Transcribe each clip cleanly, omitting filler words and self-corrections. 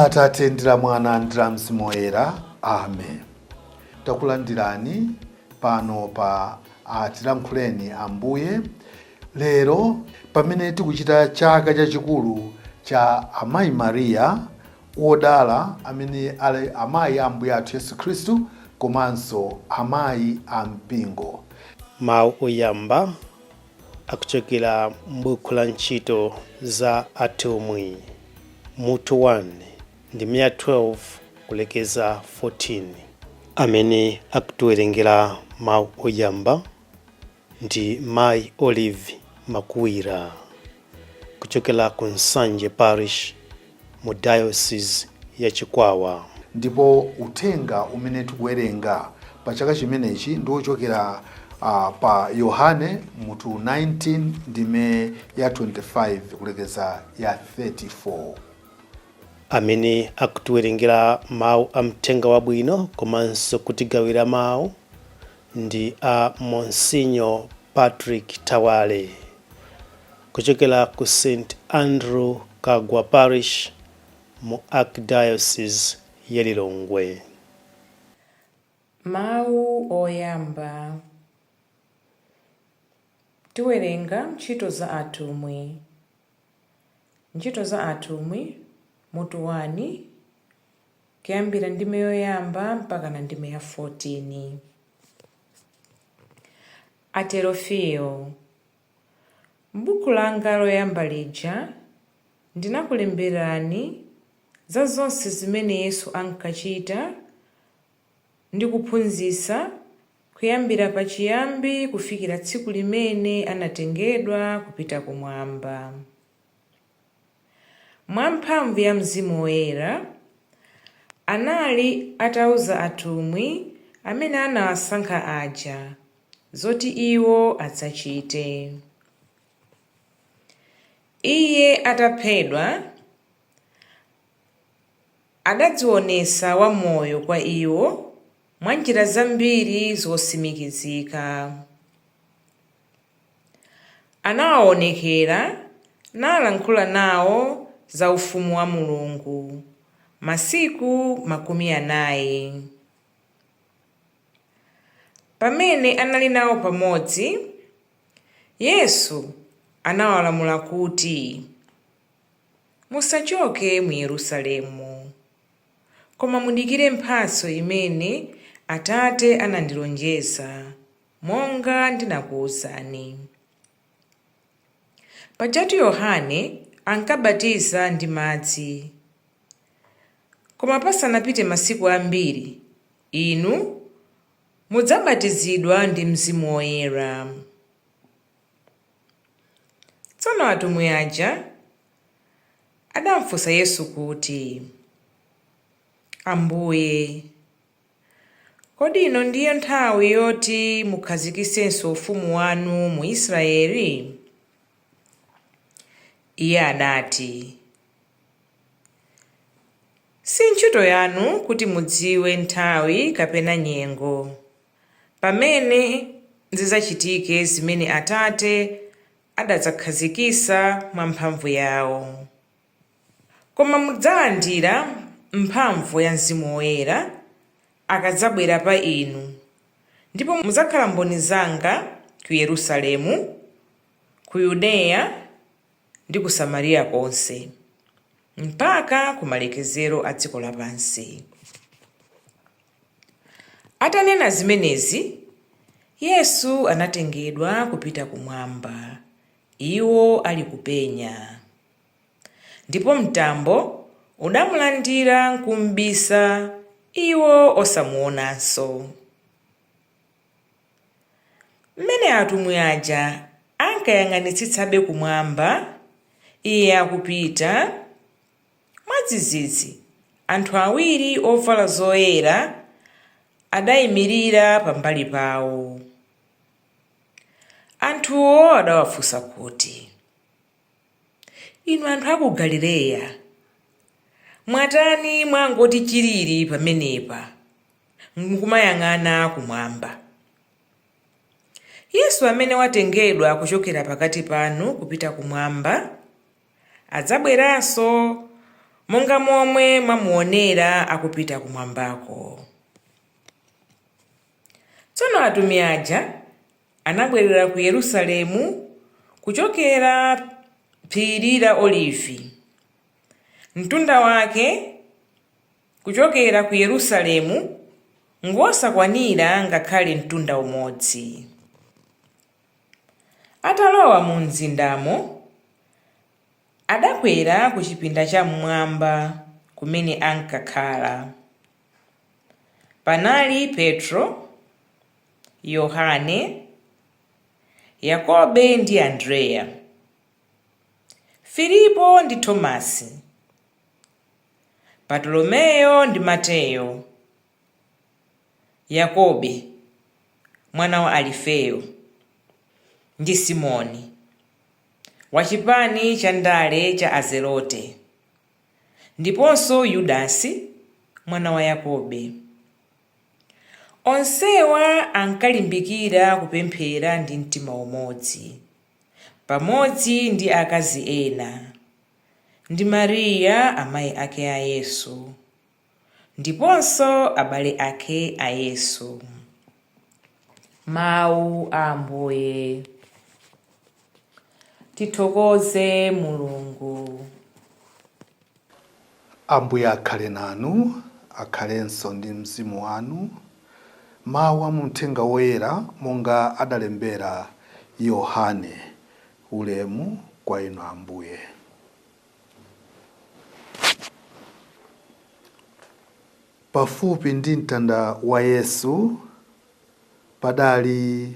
La Atate ndi la Mwana ndi la Mzimu Woyera. Amen. Takulandirani pano pa Atilankhuleni Ambuye lero pamene tikuchita chaka chachikulu cha Amayi Mariya wodala amene ali amayi a Ambuye athu Yesu Khristu komanso amayi a mpingo. Mawu oyamba akuchokera m'buku la Ntchito za Atumwi, mutu 1, ndime ya 12 kulekeza 14. Amene akutiwerengera mawu oyamba ndi Mayi Olive Makuwira kuchokera ku Nsanje Parish mu Diocese ya Chikwawa. Ndipo uthenga umene tikuwerenga pa chaka chimenechi ndi wochokera pa Yohane mutu 19 ndime ya 25 kulekeza ya 34. Amene akutiwerengera mawu a mthenga wabwino komanso kutigawira mawu ndi a Monsinyo Patrick Tawale kuchokera ku St Andrew Kagwa Parish mu Archdiocese ya Lilongwe. Mawu oyamba. Tiwerenga Ntchito za Atumwi. Ntchito za Atumwi, mutu 1, kuyambira ndime yoyamba mpaka na ndime ya 14. A Teofilo, m'buku langa loyamba lija ndinakulemberani za zonse zimene Yesu ankachita ndi kuphunzitsa kuyambira pachiyambi kufikira tsiku limene anatengedwa kupita kumwamba. Mwa mphamvu ya Mzimu Woyera, anali atauza atumwi amene anawasankha aja zoti iwo adzachite. Iye ataphedwa, adadzionetsa wamoyo kwa iwo mwa njira zambiri zotsimikizika. Anawaonekera nalankhula nawo za Ufumu wa Mulungu masiku 40. Pamene anali nawo pamodzi, Yesu anawalamula kuti, Musachoke mu Yerusalemu, koma mudikire mphatso imene Atate anandilonjeza, monga ndinakuwuzani. Pajatu Yohane ankabatiza ndi madzi, koma pasanapite masiku ambiri, inu mudzabatizidwa ndi Mzimu Woyera. Tsono atumwi aja adamfunsa Yesu kuti, Ambuye, kodi ino ndiyo nthawi yoti mukhazikitsenso ufumu wanu mu Israeli? Iye adati, Si ntchito yanu kuti mudziwe nthawi kapena nyengo pamene zidzachitike zimene Atate adadzakhazikitsa mwa mphamvu yawo. Koma mudzalandira mphamvu ya Mzimu Woyera akadzabwera pa inu, ndipo mudzakhala mboni zanga ku Yerusalemu, ku Yudeya ndi ku Samariya konse, mpaka ku malekezero a dziko lapansi. Atanena zimenezi, Yesu anatengedwa kupita kumwamba, iwo ali kupenya. Ndipo mtambo udamulandira n'kum'bisa iwo osamuonanso. Mmene atumwi aja ankayang'anitsitsabe kumwamba iye akupita, mwadzidzidzi anthu awiri ovala zoyera adaimirira pambali pawo. Anthuwo adawafunsa kuti, Inu anthu a ku Galileya, mwatani mwangoti chilili pamenepa mukumayang'ana kumwamba? Yesu amene watengedwa kuchokera pakati panu kupita kumwamba, adzabweranso monga momwe mwamuonera akupita kumwambako. Tsono atumwi aja anabwerera ku Yerusalemu kuchokera phiri la Olivi. Mtunda wake kuchokera ku Yerusalemu ngosakwanira ngakhale mtunda umodzi. Atalowa mu mzindamo, adakwera ku chipinda cham'mwamba kumene ankakhala. Panali Petro, Yohane, Yakobe ndi Andreya, Filipo ndi Tomasi, Bartolomeyo ndi Mateyo, Yakobe mwana wa Alifeyo ndi Simoni wa chipani cha ndale cha Azelote, ndiponso Yudasi mwana wa Yakobe. Onsewa ankalimbikira kupemphera ndi mtima umodzi, pamodzi ndi akazi ena, ndi Mariya amayi ake a Yesu, ndiponso abale ake a Yesu. Mawu a Ambuye. Tithokoze Mulungu. Ambuye akhale nanu, akhalenso ndi mzimu wanu. Mawu a muthenga woyera monga adalembera Yohane. Ulemu kwa inu Ambuye. Pafupi ndi mtanda wa Yesu padali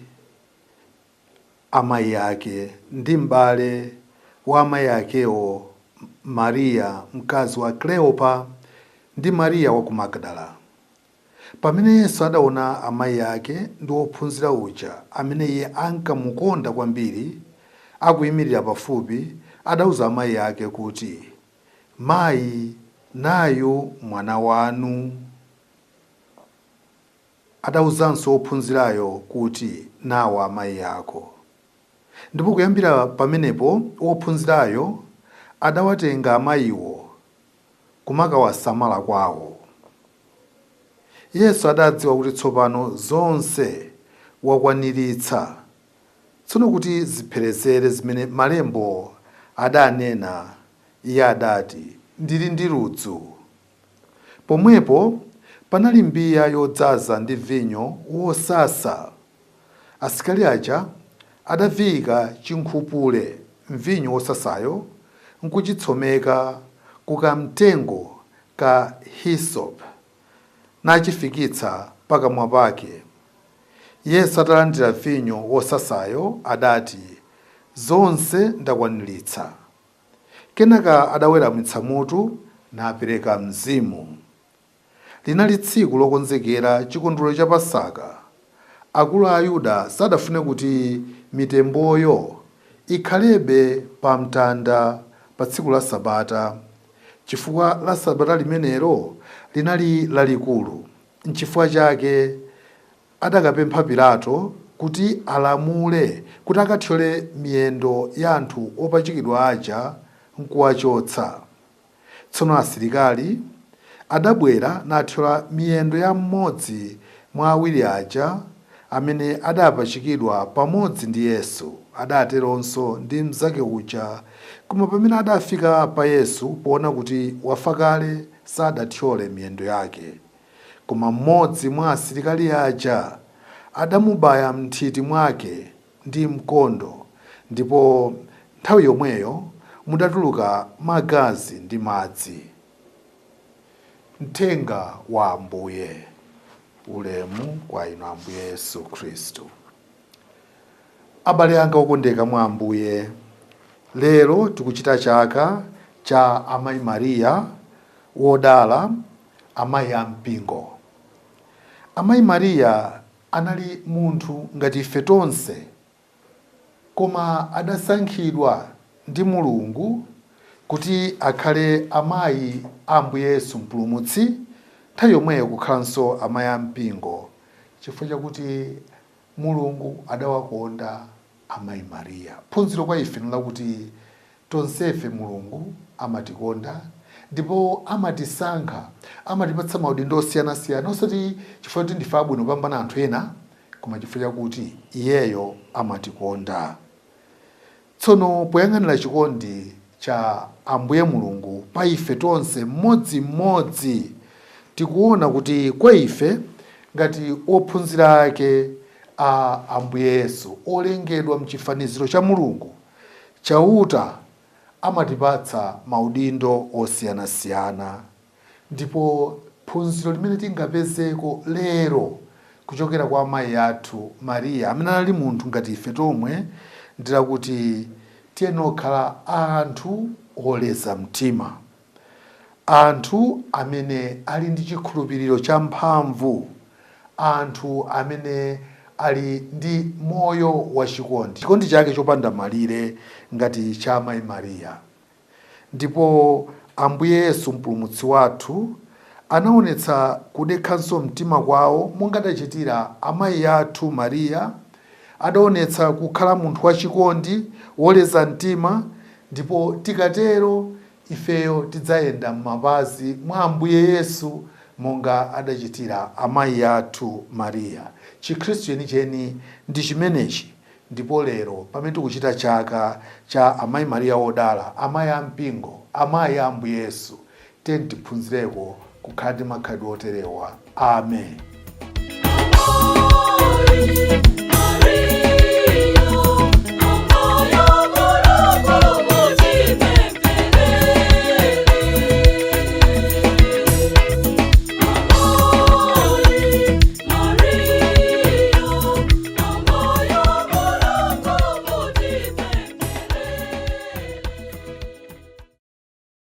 amayi ake ndi m'bale wa amayi akewo Mariya mkazi wa Kleopa ndi Mariya wa ku Magadala. Pamene Yesu adaona amayi ake ndi wophunzira uja amene iye ankamukonda kwambiri akuyimirira pafupi, adauza amayi ake kuti, Mayi, nayu mwana wanu. Adauzanso wophunzirayo kuti, Nawa amayi ako. Ndipo kuyambira pamenepo wophunzirayo adawatenga amayiwo kumakawasamala kwawo. Yesu adadziwa kuti tsopano zonse wakwaniritsa, tsono kuti zipherezere zimene Malembo adanena, Iye adati, Ndili ndi ludzu. Pomwepo panali mbiya yodzaza ndi vinyo wosasa. Asikali aja adaviyika chinkhupule m'vinyo wosasayo nkuchitsomeka ku kamtengo ka hisope, nachifikitsa pakamwa pake. Yesu atalandira vinyo wosasayo adati, Zonse ndakwaniritsa. Kenaka adaweramitsa mutu napereka mzimu. Linali tsiku lokonzekera chikondwerero cha Pasaka. Akulu a Ayuda sadafune kuti mitemboyo ikhalebe pa mtanda pa tsiku la Sabata, chifukwa la Sabata limenelo linali lalikulu. Nchifukwa chake adakapempha Pilato kuti alamule kuti akathyole miyendo ya anthu opachikidwa aja nkuwachotsa. Tsono asilikali adabwera nathyola miyendo ya mmodzi mwa awiri aja amene adapachikidwa pamodzi ndi Yesu. Adateronso ndi mnzake uja. Koma pamene adafika pa Yesu, poona kuti wafa kale, sadathyole miyendo yake. Koma mmodzi mwa asilikali aja adamubaya m'nthiti mwake ndi mkondo, ndipo nthawi yomweyo mudatuluka magazi ndi madzi. Mthenga wa Ambuye. Ulemu kwa inu Ambuye Yesu Khristu. Abale anga okondeka mwa Ambuye, lero tikuchita chaka cha Amayi Mariya wodala, amayi a mpingo. Amayi Mariya anali munthu ngati ife tonse, koma adasankhidwa ndi Mulungu kuti akhale amayi a Ambuye Yesu Mpulumutsi, nthawi yomweyo kukhalanso amayi a mpingo, chifukwa chakuti Mulungu adawakonda amayi Mariya. Phunziro kwa ife nlakuti tonsefe Mulungu amatikonda Ndipo amatisankha, amatipatsa maudindo osiyanasiyana, osati chifukwa kuti ndife abwino kupambana anthu ena, koma chifukwa chakuti iyeyo amatikonda. Tsono poyang'anira chikondi cha Ambuye Mulungu pa ife tonse mmodzimmodzi, tikuona kuti kwa ife ngati ophunzira ake a Ambuye Yesu, olengedwa mchifaniziro cha Mulungu, Chauta amatipatsa maudindo osiyanasiyana. Ndipo phunziro limene tingapezeko lero kuchokera kwa amayi athu Mariya, amene anali munthu ngati ife tomwe, ndilakuti tiyenera kukhala anthu oleza mtima, anthu amene ali ndi chikhulupiriro champhamvu, anthu amene ali ndi moyo wachikondi, chikondi chake chopanda malire ngati cha amayi Mariya. Ndipo Ambuye Yesu Mpulumutsi wathu anaonetsa kudekhanso mtima kwawo monga adachitira amayi athu Mariya. Adaonetsa kukhala munthu wachikondi, woleza mtima, ndipo tikatero ifeyo tidzayenda m'mapazi mwa Ambuye Yesu monga adachitira amayi athu Mariya. Chikhristu chenicheni ndi chimenechi. Ndipo lero pamene tikuchita chaka cha amayi Mariya wodala, amayi a mpingo, amayi a Ambuye Yesu, tiyeni tiphunzireko kukhala ndi makhalidwe oterewa. Amen. Glory.